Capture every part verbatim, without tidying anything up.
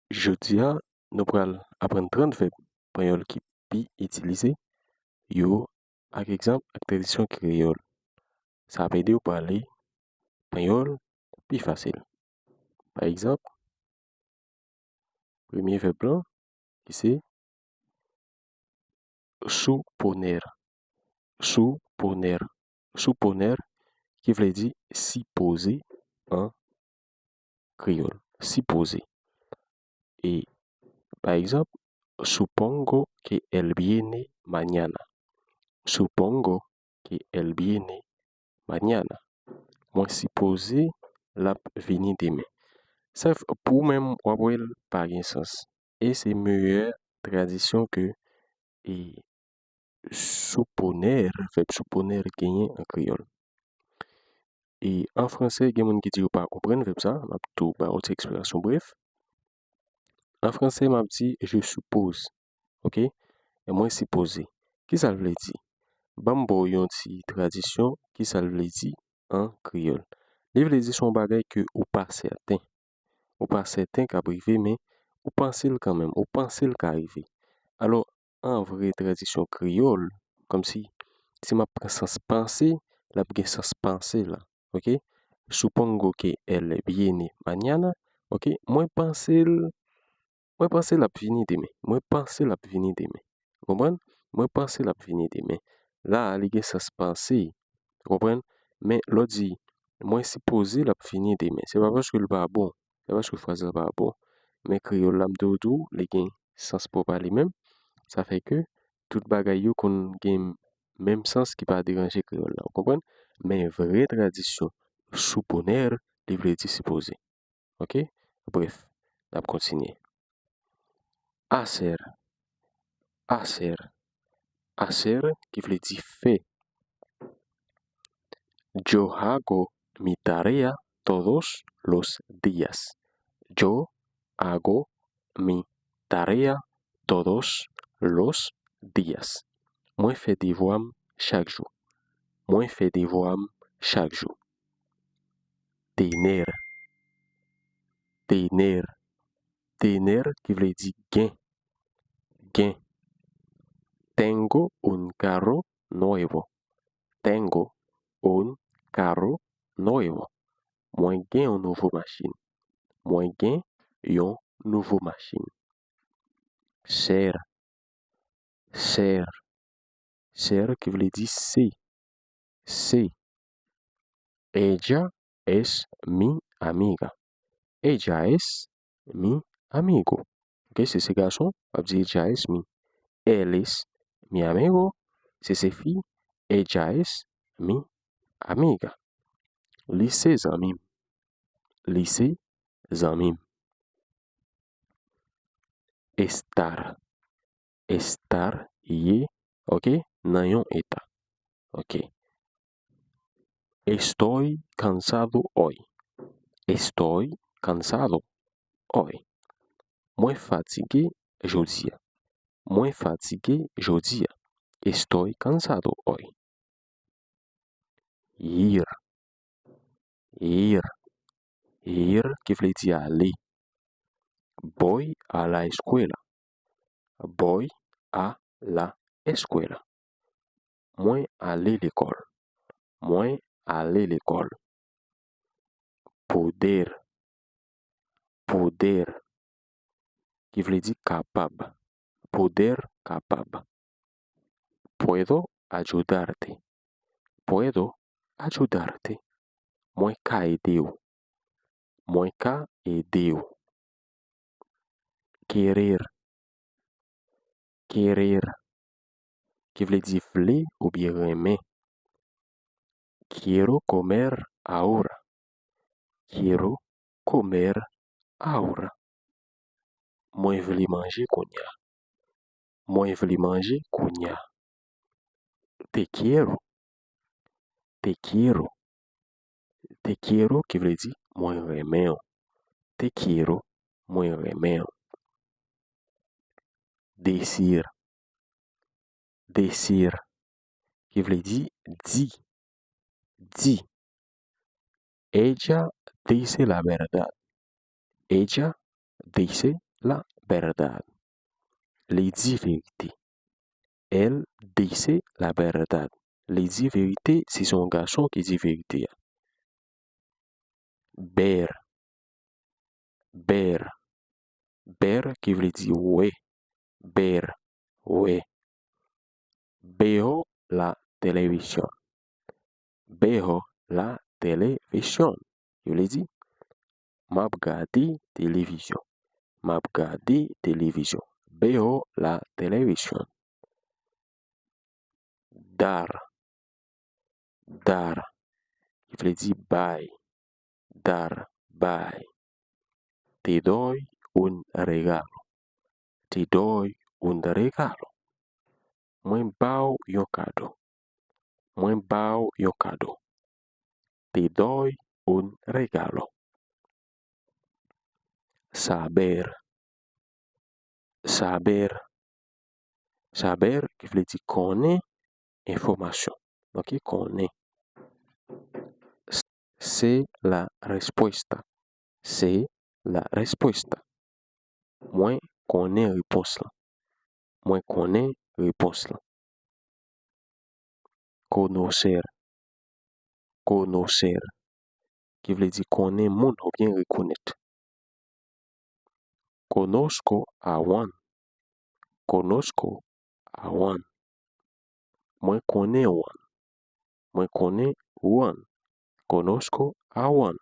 Jodi a, nou pral aprann trant vèb panyòl ki pi itilize, yo ak egzanp ak tradisyon kreyòl. Sa ap ede w pale panyòl pi fasil. Pa egzanp, premye vèb lan, ki se suponer. Suponer. Suponer, ki vle di sipoze an kreyòl. Sipoze. E, pa egzanp, supongo que él viene mañana. Supongo que él viene mañana. Mwen sipoze l ap vini demen. Sèf, pou ou menm, w ap wè l pa gen sans. E se meyè tradisyon ke e suponer, vèb suponer genyen an kreyòl. E an franse, gen moun ki di yo pa konprann vèb sa, m ap tou ba w ti eksplikasyon brèf. An franse, m ap di je suppose, oke? E mwen sipoze. Kisa l vle di? Ban m ba w yon ti tradisyon, kisa l vle di an kreyòl? Li vle di se yon bagay ke ou pa sèten. Ou pa sèten k ap rive, men ou panse l kanmenm, ou panse l ka rive. Alò, an vrè tradisyon kreyòl, kòmsi, si m ap pran sans panse, l ap gen sans panse la, oke? Supongo que él viene mañana, oke? Mwen panse l, mwen panse l ap vini demen. Mwen panse l ap vini demen. Ou konprann? Mwen panse l ap vini demen. La a, li gen sans panse. Ou konprann? Men lè w di, mwen sipoze l ap vini demen. Se pa paske l pa bon. Se pa paske fraz la pa bon. Men kreyòl la, m te di w, li gen sans pwòp a li menm. Sa fè ke tout bagay yo konn gen menm sans ki pa deranje kreyòl la. Ou konprann? Men vrè tradisyon, suponer, li vle di sipoze. Oke? Brèf, n ap kontinye. Hacer. Hacer. Hacer, ki vle di fè. Yo hago mi tarea todos los días. Yo hago mi tarea todos los días. Mwen fè devwa m chak jou. Mwen fè devwa m chak jou. Tener. Tener. Tener, ki vle di gen. Gen. Tengo un carro nuevo. Tengo un carro nuevo. Mwen gen yon nouvo machin. Mwen gen yon nouvo machin. Ser. Ser. Ser, ki vle di se. Se. Ella es mi amiga. Ella es mi amigo. Oke, si se gason, w ap di ella es mi. Él es mi amigo. Si se fi, ella es mi amiga. Li se zanmi m. Li se zanmi m. Estar. Estar, ye, oke, nan yon eta. Oke. Estoy cansado hoy. Estoy cansado hoy. Mwen fatige jodi a. Mwen fatige jodi a. Estoy cansado hoy. Ir. Ir. Ir, ki vle di ale. Voy a la escuela. Voy a la escuela. Mwen ale lekòl. Mwen ale lekòl. Poder. Poder, ki vle di kapab. Poder, kapab. Puedo ayudarte. Puedo ayudarte. Mwen ka ede w. Mwen ka ede w. Querer. Querer, ki vle di vle oubyen renmen. Quiero comer ahora. Quiero comer ahora. Mwen vle manje kounye a. Mwen vle manje kounye a. Te quiero. Te quiero. Te quiero, ki vle di mwen renmen w. Te quiero, mwen renmen w. Decir. Decir, ki vle di di. Di. Ella dice la verdad. Ella dice la verdad. Li di verite. Él dice la verdad. Li di verite, si se yon gason ki di verite a. Ver. Ver. Ver ki vle di wè. Ver. Wè. Veo la televisión. Veo la televisión. Ki vle di, m ap gade televizyon. M ap gade televizyon. Veo la televisión. Dar. Dar. Ki vle di bay. Dar, bay. Te doy un regalo. Te doy un regalo. Mwen ba w yon kado. Mwen ba w yon kado. Te doy un regalo. Saber. Saber. Saber ki vle di konnen, enfòmasyon. Ok, konnen. Sé la respuesta. Sé la respuesta. Mwen konnen repons lan. Mwen konnen repons lan. Conocer. Conocer. Ki vle di konnen moun oubyen rekonèt. Conozco a Juan. Conozco a Juan. Mwen konnen Juan. Mwen konnen Juan. Conozco a Juan.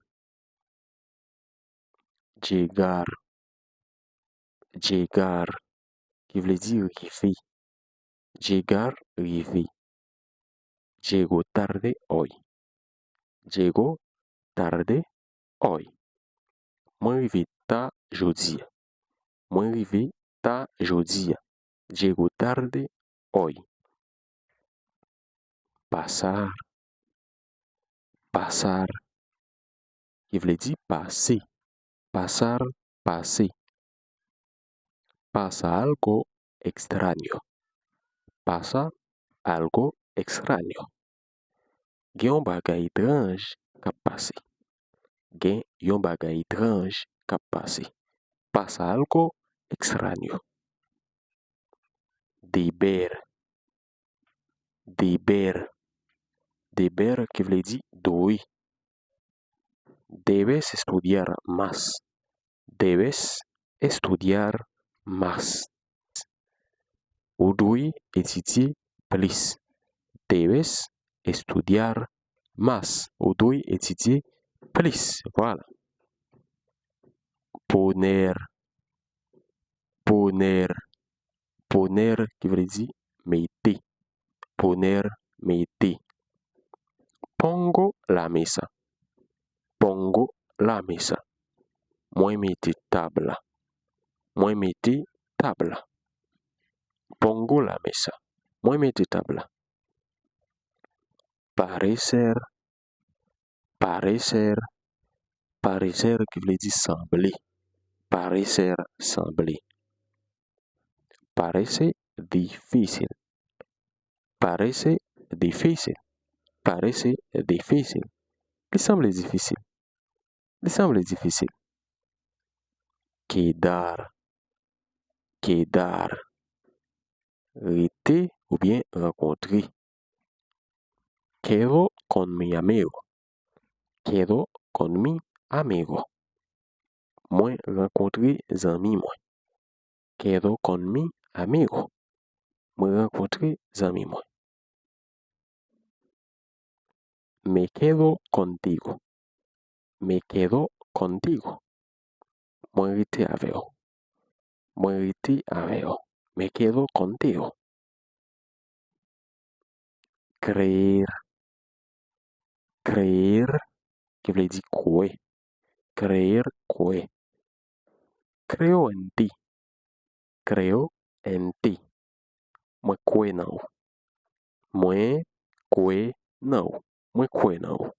Llegar. Llegar. Ki vle di rive. Llegar, rive. Llegó tarde hoy. Llegó tarde hoy. Mwen rive ta jodi a. Mwen rive ta jodi a. Llegó tarde hoy. Pasar. Pasar. Ki vle di pase. Pasar, pase. Pasa algo extraño. Pasa algo extraño. Gen yon bagay etranj k ap pase. Gen yon bagay etranj k ap pase. Pasa algo extraño. Deber. Deber. Deber ki vle di dwe. Debes estudiar más. Debes estudiar más. Ou dwe etidye plis. Debes estudiar más. Ou dwe etidye plis. Vwala. Poner. Poner. Poner ki vle di mete. Poner, mete. Pongo la mesa. Pongo la mesa. Mwen mete tab la. Mwen mete tab la. Pongo la mesa. Mwen mete tab la. Parecer. Parecer. Parecer ki vle di sanble. Parecer, sanble. Parece difícil. Parece difícil. Parece difícil. Li sanble difisil. Li sanble difisil. Quedar. Quedar. Rete oubyen rankontre. Quedo con mi amigo. Quedo con mi amigo. Mwen rankontre zanmi mwen. Quedo con mi amigo. Mwen rankontre zanmi mwen. Me quedo contigo. Me quedo contigo. Mwen rete avè w. Mwen rete avè w. Me quedo contigo. Creer. Creer ki vle di kwè. Creer, kwè. Creo en ti. Creo en ti. Mwen kwè nan ou. Mwen kwè nan ou. Mwen kwè nan ou.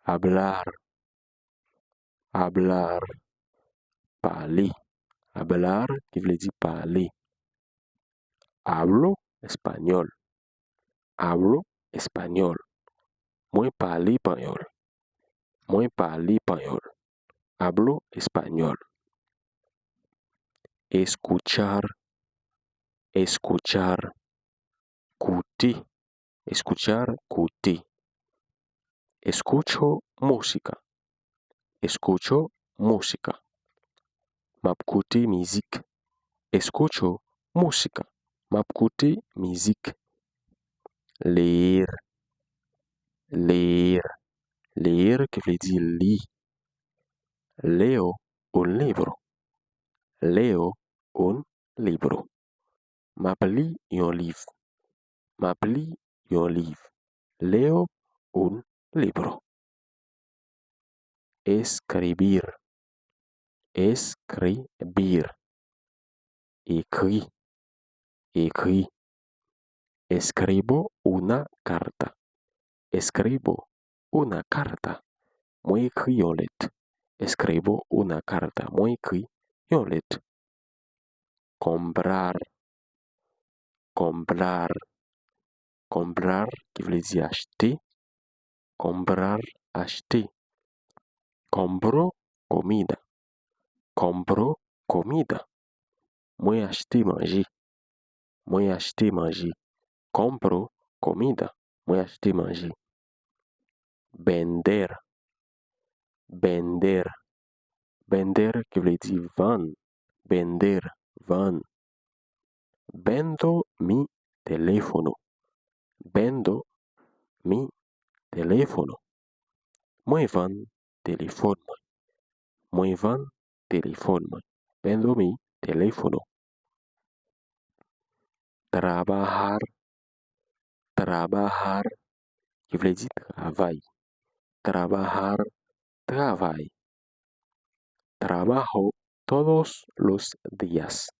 Hablar. Hablar. Pale. Hablar ki vle di pale. Hablo español. Hablo español. Mwen pale panyòl. Mwen pale panyòl. Hablo español. Escuchar, escuchar, koute. Escuchar, koute. Escucho música. Escucho música. M ap koute mizik. Escucho música. M ap koute mizik. Leer. Leer. Leer ki vle di li. Leo un libro. Leo un libro. M ap li yon liv. M ap li yon liv. Leo un libro. Escribir. Escribir. Ekri. Ekri. Escribo una carta. Escribo una carta. Mwen ekri yon lèt. Escribo una carta. Mwen ekri yon lèt. Comprar. Comprar. Comprar ki vle di achte. Comprar, achte. Compro comida. Compro comida. Mwen achte manje. Mwen achte manje. Compro comida. Mwen achte manje. Vender. Vender. Vender ki vle di vann. Vender, vann. Vendo mi teléfono. Vendo mi teléfono. Mwen vann telefòn mwen. Mwen vann telefòn mwen. Vendo mi teléfono. Trabajar. Trabajar ki vle di travay. Trabajar, travay. Trabajo todos los días.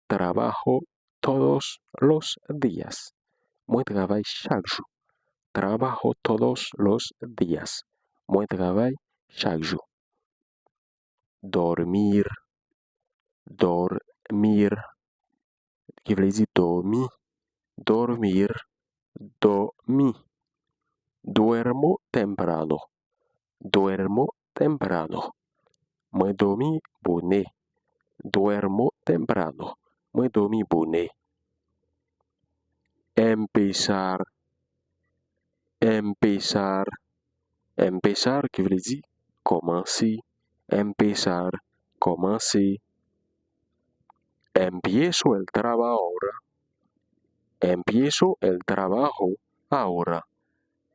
Trabajo todos los días. Mwen travay chak jou. Trabajo todos los días. Mwen travay chak jou. Dormir. Dormir ki vle di dòmi. Dormir, dòmi. Duermo temprano. Duermo temprano. Mwen dòmi bonè. Duermo temprano. Mwen dòmi bonè. Empezar. Empezar. Empezar ki vle di kòmanse. Empezar, kòmanse. Empiezo el trabajo ahora. Empiezo el trabajo ahora.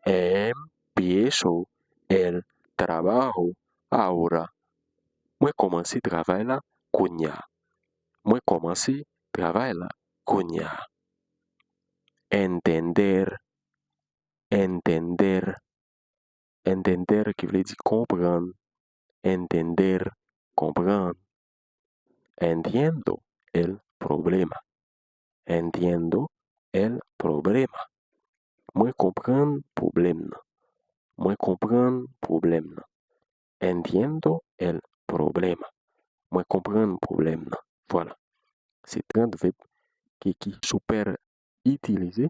Empiezo el trabajo ahora. Mwen kòmanse travay la kounye a. Mwen kòmanse travay la kounye a. Entender. Entender. Entender ki vle di konprann. Entender, konprann. Entiendo el problema. Entiendo el problema. Mwen konprann pwoblèm nan. Mwen konprann pwoblèm nan. Entiendo el problema. Mwen konprann pwoblèm nan. Vwala. Se trant vèb ki, ki super itilize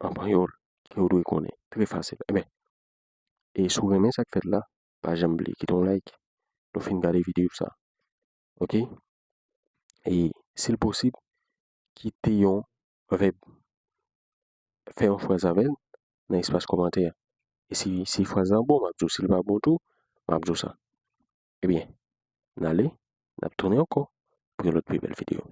an panyòl ke w dwe konnen. Trè fasil. Enben, e si w renmen sa k fèt la, pa janm bliye kite yon like lè w fin gade videyo sa. Oke? E si l posib, kite yon vèb, fè yon fraz avè l nan espas kòmantè a. E si, si fraz lan bon, m ap di w. Si l pa bon tou, m ap di w sa. Ebyen, n ale, n ap tounen ankò pou yon lòt pi bèl videyo.